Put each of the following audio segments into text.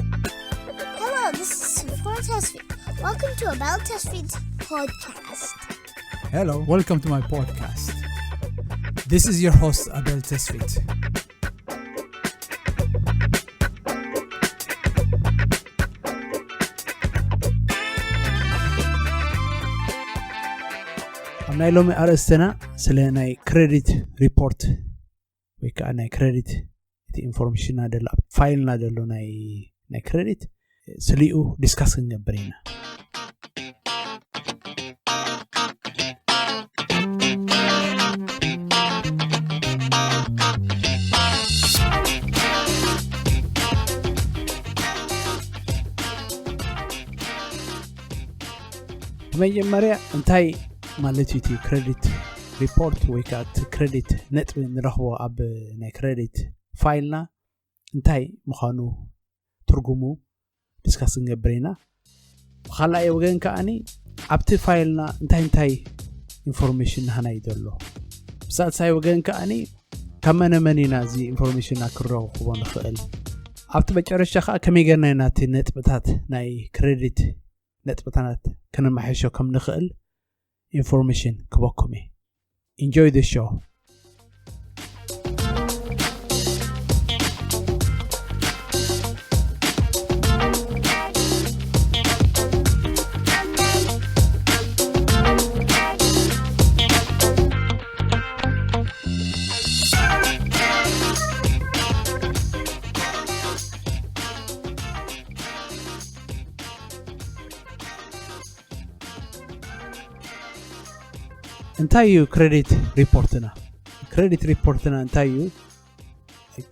Hello, this is Singapore Test Fit. Welcome to Abel Test Fit podcast. Hello, welcome to my podcast. This is your host, Abel Tesfit. ኣብ ናይ ሎሚ ኣርእስትና ስለ ናይ ክሬዲት ሪፖርት ወይ ከዓ ናይ ክሬዲት እቲ ኢንፎርሜሽንና ደሎ ኣብ ፋይልና ደሎ ናይ ናይ ክሬዲት ስሊኡ ዲስካስ ክንገብር ኢና። ብመጀመርያ እንታይ ማለት እዩ እቲ ክሬዲት ሪፖርት ወይ ከዓ እቲ ክሬዲት ነጥቢ ንረኽቦ ኣብ ናይ ክሬዲት ፋይልና እንታይ ምዃኑ ትርጉሙ ዲስካስ ክንገብር ኢና። ብካልኣይ ወገን ከዓኒ ኣብቲ ፋይልና እንታይ እንታይ ኢንፎርሜሽን ናህና እዩ ዘሎ። ብሳልሳይ ወገን ከዓኒ ካብ መነ መን ኢና እዚ ኢንፎርሜሽንና ክንረኽቦ ንኽእል። ኣብቲ መጨረሻ ከዓ ከመይ ጌርና ኢና እቲ ነጥብታት ናይ ክሬዲት ነጥብታት ከነማሕሾ ከም ንኽእል ኢንፎርሜሽን ክበኩም እየ። Enjoy the show. እንታይ እዩ ክሬዲት ሪፖርትና? ክሬዲት ሪፖርትና እንታይ እዩ?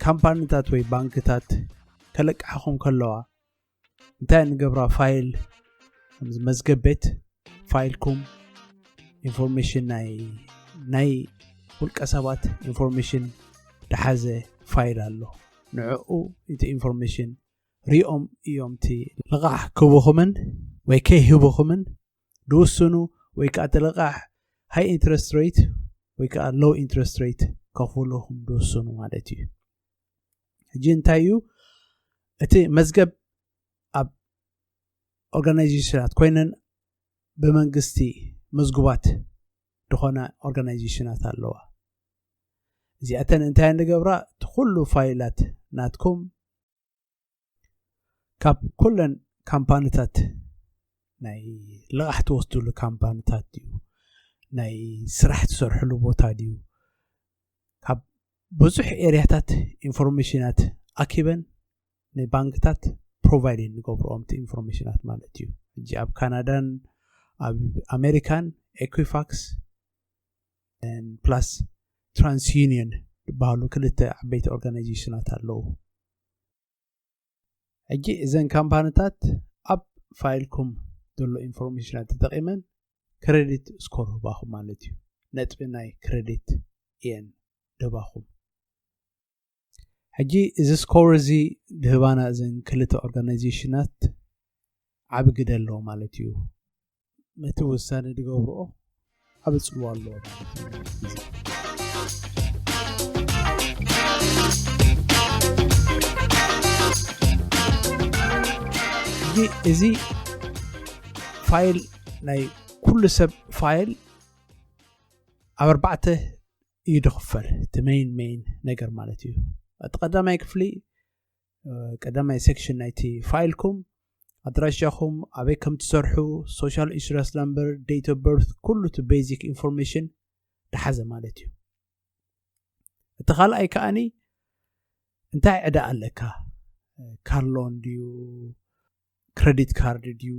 ካምፓኒታት ወይ ባንክታት ከለቅሓኹም ከለዋ እንታይ ንገብራ? ፋይል፣ መዝገብ ቤት ፋይልኩም ኢንፎርሜሽን ናይ ናይ ውልቀ ሰባት ኢንፎርሜሽን ዝሓዘ ፋይል ኣሎ። ንዕኡ እቲ ኢንፎርሜሽን ሪኦም እዮም እቲ ልቓሕ ክህቡኹምን ወይ ከይህቡኹምን ድውስኑ፣ ወይ ከዓ እቲ ልቓሕ ሃይ ኢንትረስት ሬት ወይ ከዓ ሎው ኢንትረስት ሬት ከኽፍሉኹም ድውስኑ ማለት እዩ። ሕጂ እንታይ እዩ እቲ መዝገብ? ኣብ ኦርጋናይዜሽናት ኮይነን ብመንግስቲ ምዝጉባት ዝኾና ኦርጋናይዜሽናት ኣለዋ። እዚኣተን እንታይ ንገብራ? እቲ ኩሉ ፋይላት ናትኩም ካብ ኩለን ካምፓኒታት ናይ ልቓሕ ትወስድሉ ካምፓኒታት ድዩ፣ ናይ ስራሕ ትሰርሕሉ ቦታ ድዩ፣ ካብ ብዙሕ ኤርያታት ኢንፎርሜሽናት ኣኪበን ንባንክታት ፕሮቫይድ ንገብርኦም እቲ ኢንፎርሜሽናት ማለት እዩ። ሕጂ ኣብ ካናዳን ኣብ ኣሜሪካን ኤኩፋክስ ፕላስ ትራንስዩኒየን ዝበሃሉ ክልተ ዓበይቲ ኦርጋናይዜሽናት ኣለዉ። ሕጂ እዘን ካምፓኒታት ኣብ ፋይልኩም ዘሎ ኢንፎርሜሽናት ተጠቒመን ክሬዲት ስኮር ህባኹም ማለት እዩ። ነጥቢ ናይ ክሬዲት እየን ድህባኹም። ሕጂ እዚ ስኮር እዚ ድህባና እዘን ክልተ ኦርጋናይዜሽናት ዓቢ ግደ ኣለዎ ማለት እዩ። ነቲ ውሳነ ድገብርኦ ዓቢ ጽልዋ ኣለዎ ማለት እዩ። ሕጂ እዚ ፋይል ናይ ኩሉ ሰብ ፋይል ኣብ ኣርባዕተ እዩ ድኽፈል። እቲ ሜይን ሜይን ነገር ማለት እዩ። እቲ ቀዳማይ ክፍሊ ቀዳማይ ሴክሽን ናይቲ ፋይልኩም ኣድራሻኹም፣ ኣበይ ከም ትሰርሑ፣ ሶሻል ኢንሹራንስ ናምበር፣ ዴት ኦፍ በርት፣ ኩሉ እቲ ቤዚክ ኢንፎርሜሽን ድሓዘ ማለት እዩ። እቲ ካልኣይ ከኣኒ እንታይ ዕዳ ኣለካ? ካርሎን ድዩ፣ ክሬዲት ካርድ ድዩ፣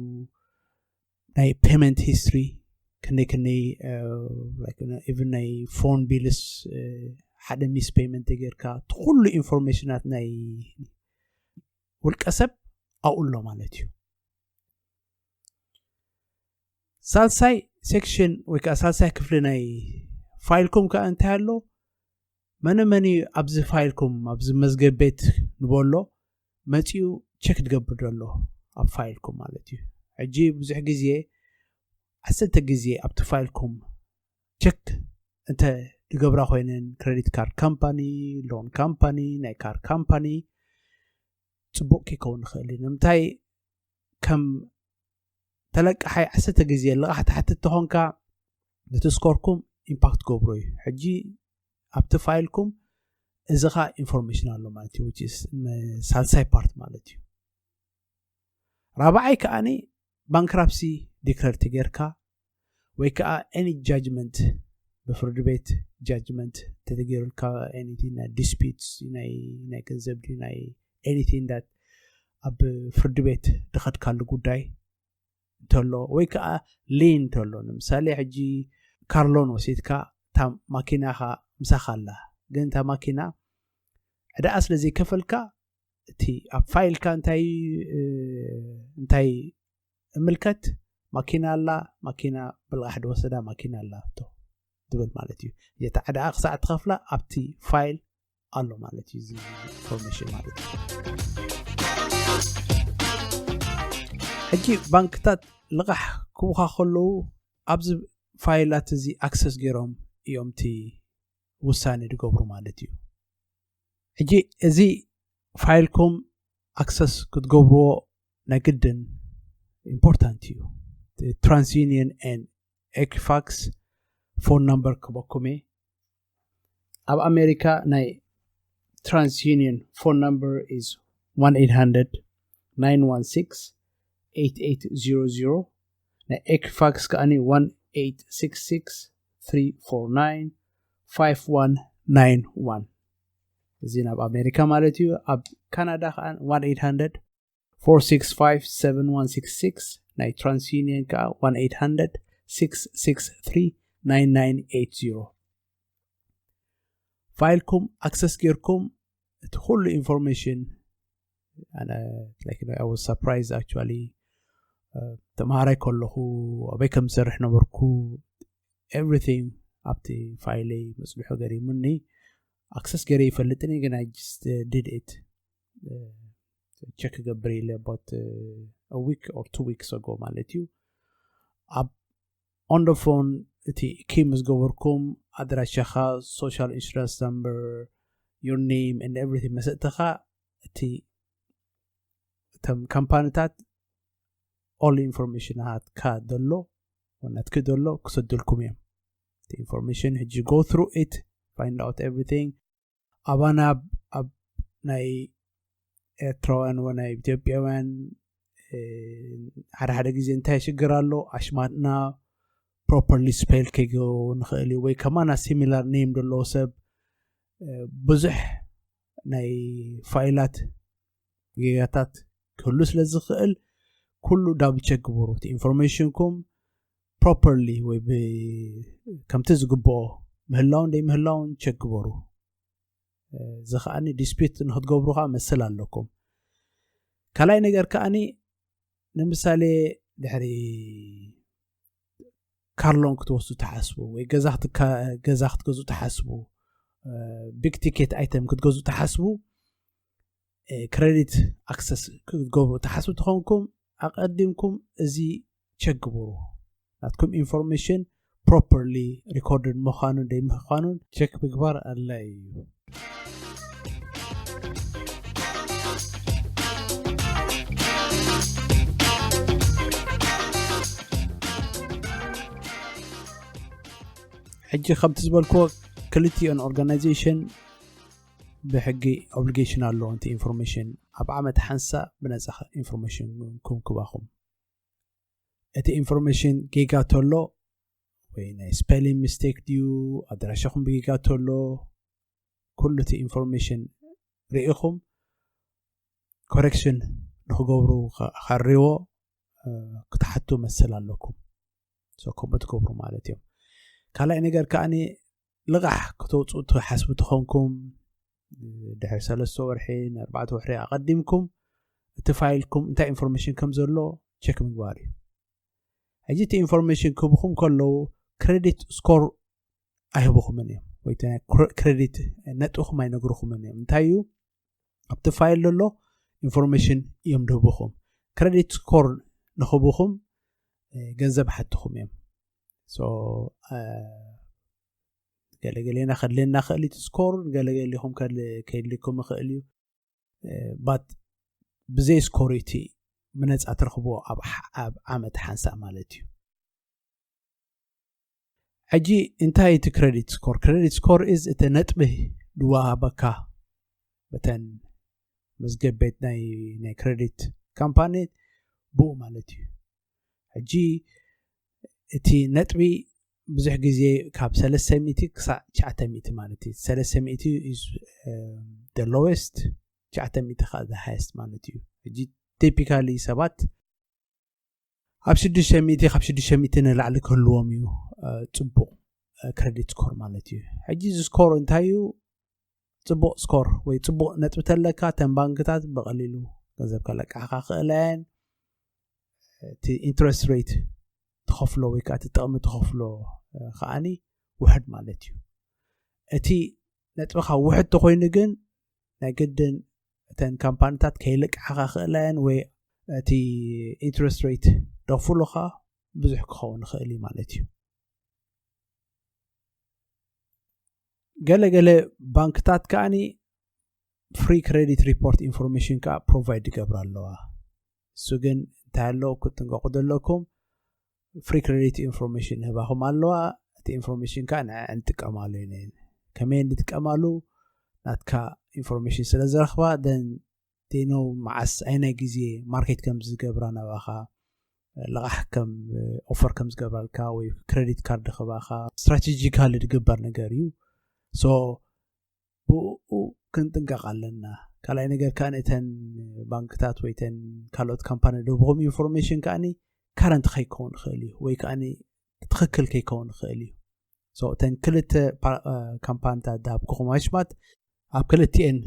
ናይ ፔመንት ሂስትሪ፣ ክንደይ ክንደይ ኢቭን ናይ ፎን ቢልስ ሓደ ሚስ ፔመንት ጌርካ፣ እቲ ኩሉ ኢንፎርሜሽናት ናይ ውልቀ ሰብ ኣብኡ ኣሎ ማለት እዩ። ሳልሳይ ሴክሽን ወይ ከዓ ሳልሳይ ክፍሊ ናይ ፋይልኩም ከዓ እንታይ ኣሎ? መነ መን እዩ ኣብዚ ፋይልኩም ኣብዚ መዝገብ ቤት ንበሎ መፂኡ ቸክ ትገብር ዘሎ ኣብ ፋይልኩም ማለት እዩ። ሕጂ ብዙሕ ግዜ ዓሰርተ ግዜ ኣብቲ ፋይልኩም ቸክ እንተ ዝገብራ ኮይነን ክሬዲት ካርድ ካምፓኒ፣ ሎን ካምፓኒ፣ ናይ ካር ካምፓኒ ፅቡቅ ክኸውን ይኽእል እዩ። ንምንታይ ከም ተለቃሓይ ዓሰርተ ግዜ ልቓሕ ትሓትት ተኾንካ ነቲ ስኮርኩም ኢምፓክት ገብሮ እዩ። ሕጂ ኣብቲ ፋይልኩም እዚ ኸ ኢንፎርሜሽን ኣሎ ማለት እዩ። ሳልሳይ ፓርት ማለት እዩ። ራብዓይ ከዓኒ ባንክራፕሲ ዲክለር ተጌርካ ወይ ከዓ ኤኒ ጃጅመንት ብፍርዲ ቤት ጃጅመንት ተተገይሩልካ ኤኒቲንግ ናይ ዲስፒት ናይ ገንዘብ ድዩ ናይ ኤኒቲንግ ዳት ኣብ ፍርዲ ቤት ድኸድካሉ ጉዳይ እንተሎ ወይ ከዓ ሊን እንተሎ ንምሳሌ ሕጂ ካርሎን ወሲድካ እታ ማኪናኻ ምሳኻ ኣላ ግን እታ ማኪና ዕዳኣ ስለ ዘይከፈልካ እቲ ኣብ ፋይልካ እንታይ እንታይ እምልከት ማኪና ኣላ ማኪና ብልቓሕ ድወሰዳ ማኪና ኣላ ቶ ትብል ማለት እዩ። የታ ዕዳኣ ክሳዕ ትኸፍላ ኣብቲ ፋይል ኣሎ ማለት እዩ። እዚ ኢንፎርሜሽን ማለት እዩ። ሕጂ ባንክታት ልቓሕ ክቡኻ ከለዉ ኣብዚ ፋይላት እዚ ኣክሰስ ገይሮም እዮም እቲ ውሳኔ ዝገብሩ ማለት እዩ። ሕጂ እዚ ፋይልኩም ኣክሰስ ክትገብርዎ ናይ ግድን ኢምፖርታንት እዩ። ትራንስዩኒየን ኤን ኤኪፋክስ ፎን ነምበር ክበኩም እየ። ኣብ ኣሜሪካ ናይ ትራንስዩኒየን ፎን ነምበር is one eight hundred nine one six eight eight zero zero ናይ ኤኪፋክስ ከዓኒ one eight six six three four nine five one nine one እዚ ናብ ኣሜሪካ ማለት እዩ። ኣብ ካናዳ ከዓ one eight hundred four six five seven one six six ናይ ትራንስዩኒየን ከዓ one eight hundred six six three nine nine eight zero ፋይልኩም ኣክሰስ ጌርኩም እቲ ኩሉ ኢንፎርሜሽን ኣነ like I was surprised actually ተምሃራይ ከለኹ ኣበይ ከም ዝሰርሕ ነበርኩ everything ኣብቲ ፋይለይ መፅንሑ ገሪሙኒ ኣክሰስ ገይረ ይፈልጥኒ ግን I just did it check ገብር ኢለ about a week or two weeks ago ማለት እዩ። ኣብ on the phone እቲ ኪ ምስ ገበርኩም ኣድራሻኻ social insurance number your name and everything መሰጥተኻ እቲ እቶም ካምፓኒታት all information ናትካ ዘሎ ናትኪ ዘሎ ክሰዱልኩም እዮም። ኢንፎርሜሽን ሕጂ go through it find out everything ኣባና ኣብ ናይ ኤርትራውያን ወ ናይ ኢትዮጵያውያን ሓደ ሓደ ግዜ እንታይ ሽግር ኣሎ ኣሽማትና ፕሮፐርሊ ስፔል ከይገ ንኽእል እዩ ወይ ከማና ሲሚላር ኔም ዘለዎ ሰብ ብዙሕ ናይ ፋይላት ጌጋታት ክህሉ ስለ ዝኽእል ኩሉ ዳብል ቸክ ግበሩ። እቲ ኢንፎርሜሽንኩም ፕሮፐርሊ ወይ ከምቲ ዝግብኦ ምህላውን ደይ ምህላውን ቸክ ግበሩ። እዚ ከዓኒ ዲስፒት ንክትገብሩ ከዓ መስል ኣለኩም። ካልኣይ ነገር ከዓኒ ንምሳሌ ድሕሪ ካርሎን ክትወስዱ ትሓስቡ ወይ ገዛ ክትገዝኡ ትሓስቡ ቢግ ቲኬት ኣይተም ክትገዝኡ ትሓስቡ ክሬዲት ኣክሰስ ክትገብሩ ትሓስቡ ትኾንኩም ኣቐዲምኩም እዚ ቸክ ግበሩ። ናትኩም ኢንፎርሜሽን ፕሮፐርሊ ሪኮርድድ ምዃኑን ደይ ምዃኑን ቸክ ምግባር ኣድላይ እዩ። ሕጂ ከምቲ ዝበልክዎ ክልቲኦን ኦርጋናይዜሽን ብሕጊ ኦብሊጌሽን ኣለዎ ነቲ ኢንፎርሜሽን ኣብ ዓመት ሓንሳ ብነፃ ኢንፎርሜሽን ክምክባኹም። እቲ ኢንፎርሜሽን ጌጋ ተሎ ወይ ናይ ስፔሊንግ ሚስቴክ ድዩ ኣድራሻኹም ብጌጋ ተሎ ኩሉ እቲ ኢንፎርሜሽን ርኢኹም ኮሬክሽን ንክገብሩ ከሪዎ ክትሓቱ መሰል ኣለኩም። ከምኡ ትገብሩ ማለት እዮም። ካልኣይ ነገር ከዓኒ ልቓሕ ክተውፅኡ ትሓስቡ ተኾንኩም ድሕሪ ሰለስተ ወርሒ ንኣርባዕተ ወርሒ ኣቐዲምኩም እቲ ፋይልኩም እንታይ ኢንፎርሜሽን ከም ዘሎ ቸክ ምግባር እዩ። ሕጂ እቲ ኢንፎርሜሽን ክህብኹም ከለዉ ክሬዲት ስኮር ኣይህብኹምን እዮም። ወይ credit ነጥብኹም ኣይነግርኹምን እዮም። እንታይ እዩ ኣብቲ ፋይል ዘሎ ኢንፎርሜሽን እዮም ድህብኹም። Credit score ንኽብኹም ገንዘብ ሓትኹም እዮም። So ገለገሌና ከድልየና ክእል እዩ ስኮር፣ ገለገሊኹም ከድልኩም ይኽእል እዩ። But ብዘይ ስኮር እቲ ብነፃ ትረኽብዎ ኣብ ዓመት ሓንሳእ ማለት እዩ። ሕጂ እንታይ እቲ credit score? Credit score is እቲ ነጥቢ ድዋሃበካ በተን መዝገብ ቤት ናይ ናይ credit company ብኡ ማለት እዩ። ሕጂ እቲ ነጥቢ ብዙሕ ግዜ ካብ ሰለስተ ሚእቲ ክሳዕ ትሽዓተ ሚእቲ ማለት እዩ። ሰለስተ ሚእቲ is the lowest፣ ትሽዓተ ሚእቲ ከዓ the highest ማለት እዩ። ሕጂ typically ሰባት ኣብ ሽዱሽተ ሚእቲ፣ ካብ ሽዱሽተ ሚእቲ ንላዕሊ ክህልዎም እዩ ፅቡቕ credit score ማለት እዩ። ሕጂ እዚ ስኮር እንታይ እዩ? ፅቡቕ ስኮር ወይ ፅቡቕ ነጥቢ ተለካ ተን ባንክታት ብቐሊሉ ገንዘብ ከለቃሕካ ክእለየን፣ እቲ interest rate ትኸፍሎ ወይ ከዓ እቲ ጥቕሚ ትኸፍሎ ከዓኒ ውሕድ ማለት እዩ። እቲ ነጥብኻ ውሕድ ተኮይኑ ግን ናይ ግድን እተን ካምፓኒታት ከይልቃሕኻ ክእለየን ወይ እቲ interest rate ደኽፍሉኻ ብዙሕ ክኸውን ይኽእል እዩ ማለት እዩ። ገለገለ ባንክታት ከዓኒ free credit report information ከዓ provide ይገብራ ኣለዋ። እሱ ግን እንታይ ኣሎ ክትጥንቀቁ ዘለኩም፣ free credit information ህባኹም ኣለዋ። እቲ information ከዓ ንዐ እንጥቀማሉ እዩ። ከመይ እንጥቀማሉ ናትካ information ስለ ዝረኽባ then they know መዓስ ኣይናይ ግዜ ማርኬት ከም ዝገብራ ናባኻ ልቓሕ ከም offer ከም ዝገብራልካ ወይ credit card ክባኻ strategically ዝግበር ነገር እዩ። So ብኡ ክንጥንቀቕ ኣለና። ካልኣይ ነገር ከዓ እተን ባንክታት ወይ እተን ካልኦት ካምፓኒ ደብኹም information ከዓ current ከይከውን ይኽእል እዩ ወይ ከዓ ትኽክል ከይከውን ይኽእል እዩ። So እተን ክልተ ካምፓኒታት ዝሃብኩኹም ኣሽማት ኣብ ክልቲኤን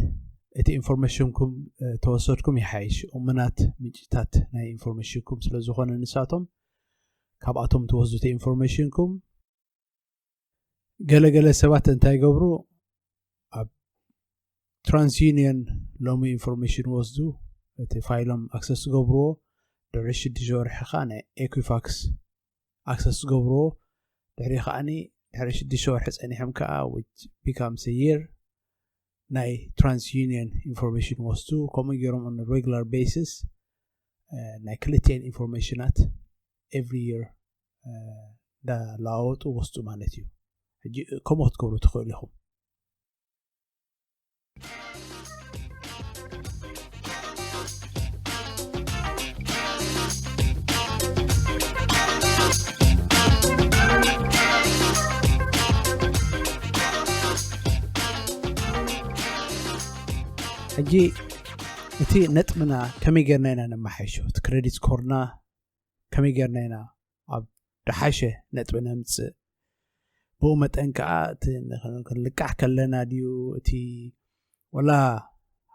እቲ informationኩም ተወሰድኩም ይሓይሽ። እሙናት ምንጭታት ናይ informationኩም ስለ ዝኾነ ንሳቶም ካብኣቶም ትወስዱ እቲ informationኩም። ገለገለ ሰባት እንታይ ይገብሩ? ኣብ ትራንስዩኒየን ሎሚ information ወስዱ እቲ ፋይሎም access ዝገብርዎ ድሕሪ ሽዱሽተ ወርሒ ከዓ ናይ Equifax access ዝገብርዎ ድሕሪ ከዓኒ ድሕሪ ሽዱሽተ ወርሒ ፀኒሖም ከዓ which becomes a year ናይ ትራንስዩኒየን information ወስዱ። ከምኡ ገይሮም on regular basis ናይ ክልቲኤን informationኣት every year እንዳለዋወጡ ወስዱ ማለት እዩ። ሕጂ ከምኡ ክትገብሩ ትኽእሉ ኢኹም። ሕጂ እቲ ነጥብና ከመይ ጌርና ኢና ነመሓይሾ? እቲ credit scoreና ከመይ ጌርና ኢና ኣብ ደሓሸ ነጥቢ ነምፅእ? ብኡ መጠን ከዓ እቲ ክንልቃሕ ከለና ድዩ እቲ ወላ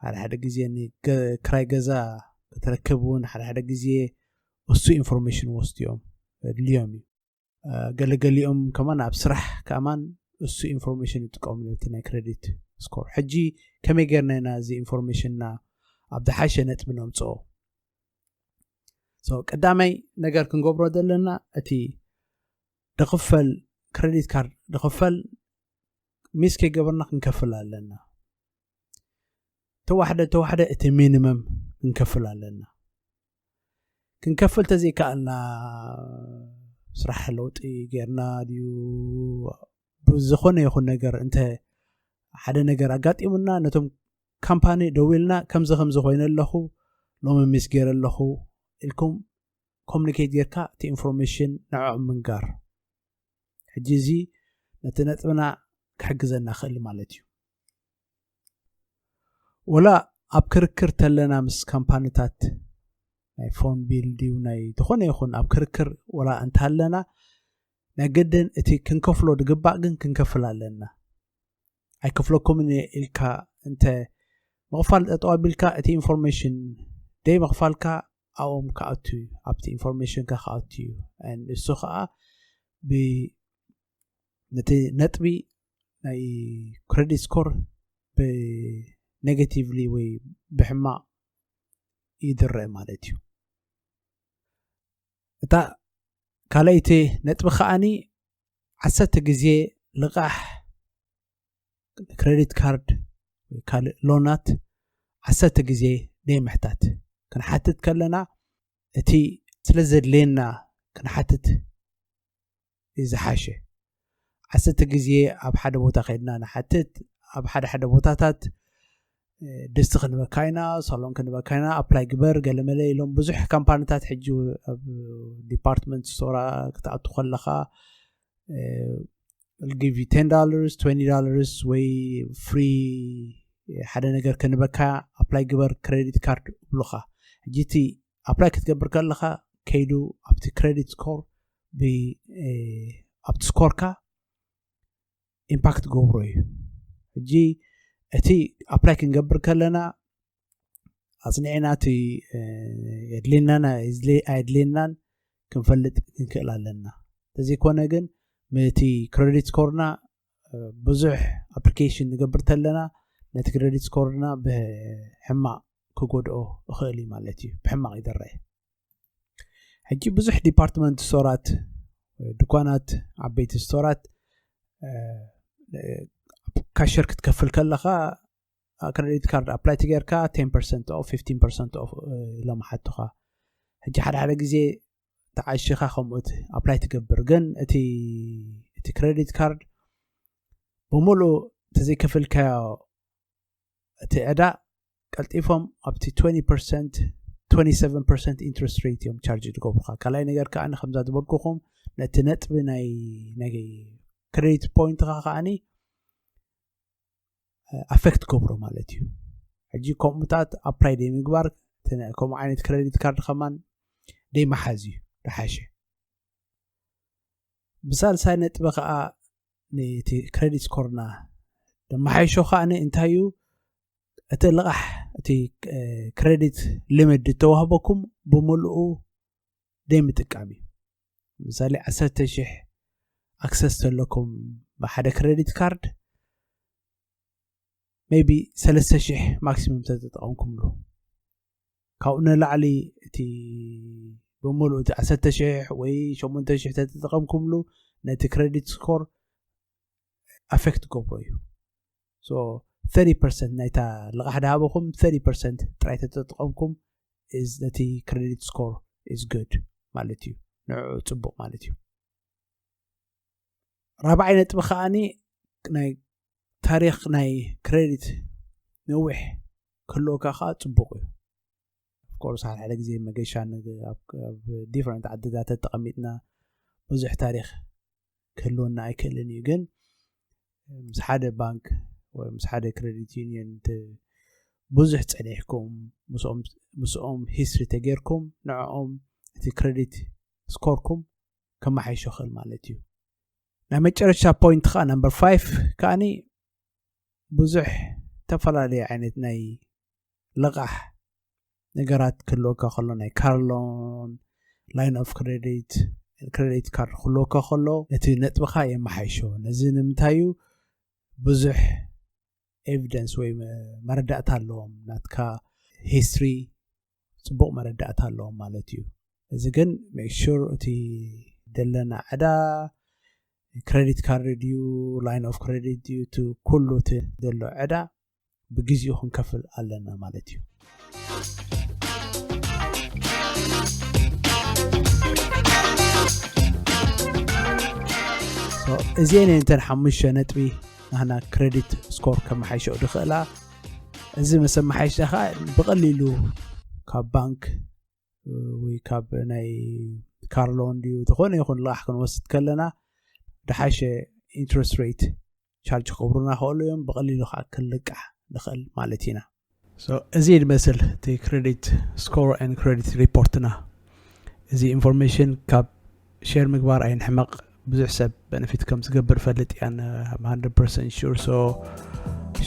ሓደ ሓደ ግዜ ክራይ ገዛ ክትረክብ እውን ሓደ ሓደ ግዜ እሱ information ወስዱ እዮም፣ የድልዮም እዩ። ገለገሊኦም ከማን ኣብ ስራሕ ከማን እሱ information ይጥቀምሉ እቲ ናይ credit score። ሕጂ ከመይ ጌርና ኢና እዚ informationና ኣብ ዝሓሸ ነጥቢ ነምፅኦ? So ቀዳማይ ነገር ክንገብሮ ዘለና እቲ ድኽፈል credit card ድኽፈል miss ከይገበርና ክንከፍል ኣለና። ተዋሕደ ተዋሕደ እቲ minimum ክንከፍል ኣለና። ክንከፍል ተዘይከኣልና ስራሕ ለውጢ ጌርና ድዩ ብዝኾነ ይኹን ነገር እንተ ሓደ ነገር ኣጋጢሙና ነቶም ካምፓኒ ደዊልና ከምዚ ከምዚ ኮይነ ኣለኹ ሎሚ miss ገይረ ኣለኹ ኢልኩም communicate ጌርካ እቲ information ንዕኦም ምንጋር። ሕጂ እዚ ነቲ ነጥብና ክሕግዘና ክእል ማለት እዩ። ወላ ኣብ ክርክር ተለና ምስ ካምፓኒታት ናይ phone bill ድዩ ናይ ዝኾነ ይኹን ኣብ ክርክር ወላ እንተሃለና ናይ ግድን እቲ ክንከፍሎ ድግባእ ግን ክንከፍል ኣለና። ኣይከፍለኩምን እየ ኢልካ እንተ ምቕፋል ጠጠው ኣቢልካ እቲ information ደይ ምቕፋልካ ኣብኦም ክኣቱ እዩ፣ ኣብቲ informationካ ክኣቱ እዩ። And እሱ ከዓ ብ ነቲ ነጥቢ ናይ credit score ብ negatively ወይ ብሕማቕ ይድረእ ማለት እዩ። እታ ካልኣይቲ ነጥቢ ከዓኒ ዓሰርተ ግዜ ልቓሕ credit card ወይ ካልእ ሎናት ዓሰርተ ግዜ ደይ ምሕታት። ክንሓትት ከለና እቲ ስለ ዘድልየና ክንሓትት እዩ ዝሓሸ። ዓሰርተ ግዜ ኣብ ሓደ ቦታ ከይድና ንሓትት። ኣብ ሓደ ሓደ ቦታታት ድስቲ ክንበካ ኢና፣ ሳሎን ክንበካ ኢና፣ ኣፕላይ ግበር ገለመለ ኢሎም ብዙሕ ካምፓኒታት ሕጂ ኣብ ዲፓርትመንት ስቶራ ክትኣቱ ከለኻ give ten dollars twenty dollars ወይ ፍሪ ሓደ ነገር ክንበካ ኣፕላይ ግበር ክሬዲት ካርድ ብሉኻ። ሕጂ እቲ ኣፕላይ ክትገብር ከለኻ ከይዱ ኣብቲ ክሬዲት ስኮር ኣብቲ ስኮርካ ኢምፓክት ገብሮ እዩ። ሕጂ እቲ ኣፕላይ ክንገብር ከለና ኣፅኒዕና እቲ የድልየናን ኣየድልየናን ክንፈልጥ ክንክእል ኣለና። ተዘይኮነ ግን ምእቲ ክሬዲት ስኮርና ብዙሕ ኣፕሊኬሽን ንገብር ተለና ነቲ ክሬዲት ስኮርና ብሕማቕ ክጎድኦ እኽእል እዩ ማለት እዩ። ብሕማቕ ይደረየ። ሕጂ ብዙሕ ዲፓርትመንት ስቶራት፣ ድኳናት፣ ዓበይቲ ስቶራት ካሸር ክትከፍል ከለኻ ክሬዲት ካርድ ኣፕላይ ትገርካ ten percent off fifteen percent off ኢሎም ሓቱኻ። ሕጂ ሓደ ሓደ ግዜ ተዓሽኻ ከምኡ ኣፕላይ ትገብር፣ ግን እቲ እቲ ክሬዲት ካርድ ብምሉእ ተዘይከፍልካዮ እቲ ዕዳ ቀልጢፎም ኣብቲ twenty percent twenty seven percent interest rate እዮም ቻርጅ ዝገብሩካ። ካልኣይ ነገር ከዓ ከምዛ ዝበልኩኹም ነቲ ነጥቢ ናይ ናይ ክሬዲት ፖይንትኻ ከዓኒ ኣፌክት ገብሮ ማለት እዩ። ሕጂ ከምኡታት ኣፕላይ ደይ ምግባር ከምኡ ዓይነት ክሬዲት ካርድ ከማን ደይ መሓዝ እዩ ደሓሸ። ብሳልሳይ ነጥቢ ከዓ ነቲ ክሬዲት ስኮርና ደመሓይሾ ከዓ እንታይ እዩ እቲ ልቓሕ እቲ ክሬዲት ሊሚት ዝተዋህበኩም ብምልኡ ደይ ምጥቃም እዩ። ምሳሌ ዓሰርተ ሺሕ ኣክሰስ ተለኩም ብሓደ ክሬዲት ካርድ maybe ሰለስተ ሺሕ ማክሲሙም ተተጠቐምኩምሉ። ካብኡ ንላዕሊ እቲ ብምሉእ እቲ ዓሰርተ ሺሕ ወይ ሸሞንተ ሺሕ ተተጠቐምኩምሉ ነቲ ክሬዲት ስኮር ኣፌክት ገብሮ እዩ። So thirty percent ናይታ ልቓሕ ድሃበኹም thirty percent ጥራይ ተተጠቐምኩም ነቲ ክሬዲት ስኮር is good ማለት እዩ። ንዕኡ ፅቡቕ ማለት እዩ። ራብዓይ ነጥቢ ከዓኒ ናይ ታሪክ ናይ ክሬዲት ነዊሕ ክህልወካ ከዓ ፅቡቅ እዩ። ኦፍኮርስ ሓደ ሓደ ግዜ መገሻ ኣብ ዲፍረንት ዓድታት ተጠቐሚጥና ብዙሕ ታሪክ ክህልወና ኣይክእልን እዩ። ግን ምስ ሓደ ባንክ ወይ ምስ ሓደ ክሬዲት ዩኒየን ብዙሕ ፀኒሕኩም ምስኦም ሂስትሪ ተጌርኩም ንዕኦም እቲ ክሬዲት ስኮርኩም ከመሓይሾ ይኽእል ማለት እዩ። ናይ መጨረሻ ፖይንት ከዓ ነምበር ፋይቭ ከዓኒ ብዙሕ ዝተፈላለዩ ዓይነት ናይ ልቓሕ ነገራት ክህልወካ ከሎ ናይ ካር ሎን ላይን ኦፍ ክሬዲት ክሬዲት ካርድ ክህልወካ ከሎ ነቲ ነጥብኻ የመሓይሾ። ነዚ ንምንታይ እዩ ብዙሕ ኤቪደንስ ወይ መረዳእታ ኣለዎም ናትካ ሂስትሪ ፅቡቕ መረዳእታ ኣለዎም ማለት እዩ። እዚ ግን ሜክ ሹር እቲ ደለና ዕዳ ክሬዲት ካርድ ድዩ ላይን ኦፍ ክሬዲት ድዩ እቲ ኩሉ እቲ ዘሎ ዕዳ ብግዚኡ ክንከፍል ኣለና ማለት እዩ። እዚአን እተን ሓሙሽተ ነጥቢ ናህና ክሬዲት ስኮር ከመሓይሸኦ ድኽእላ። እዚ መሰመሓይሻ ከዓ ብቐሊሉ ካብ ባንክ ወይ ካብ ናይ ካርሎን ድዩ ዝኾነ ይኹን ልቓሕ ክንወስድ ከለና ድሓሸ ኢንትረስት ሬት ቻርጅ ክገብሩና ይኽእሉ እዮም። ብቐሊሉ ከዓ ክንልቃሕ ንኽእል ማለት ኢና። እዚ ድመስል እቲ ክሬዲት ስኮር ን ክሬዲት ሪፖርትና። እዚ ኢንፎርሜሽን ካብ ሼር ምግባር ኣይንሕመቕ። ብዙሕ ሰብ በነፊት ከም ዝገብር ፈልጥ እያን። I'm hundred percent sure. So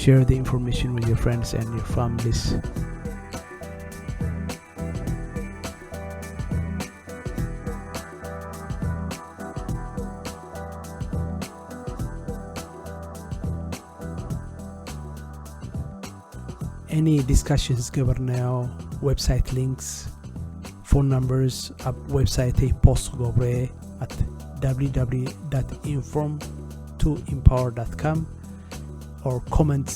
share the information with your friends and your families. any discussions ገበርናዮ፣ website links, phone numbers ኣብ website ይ post ክገብሮ እየ at www inform to empower com, or comments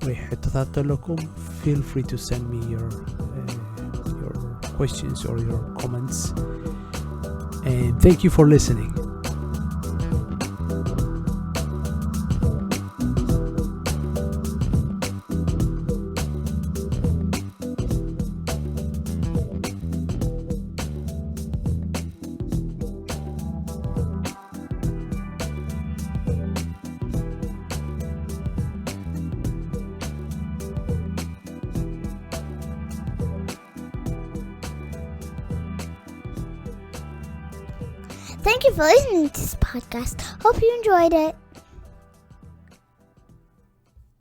ወይ ሕቶታት ኣለኩም, feel free to send me your uh, your questions or your comments. And thank you for listening. Thank you for listening to this podcast. Hope you enjoyed it.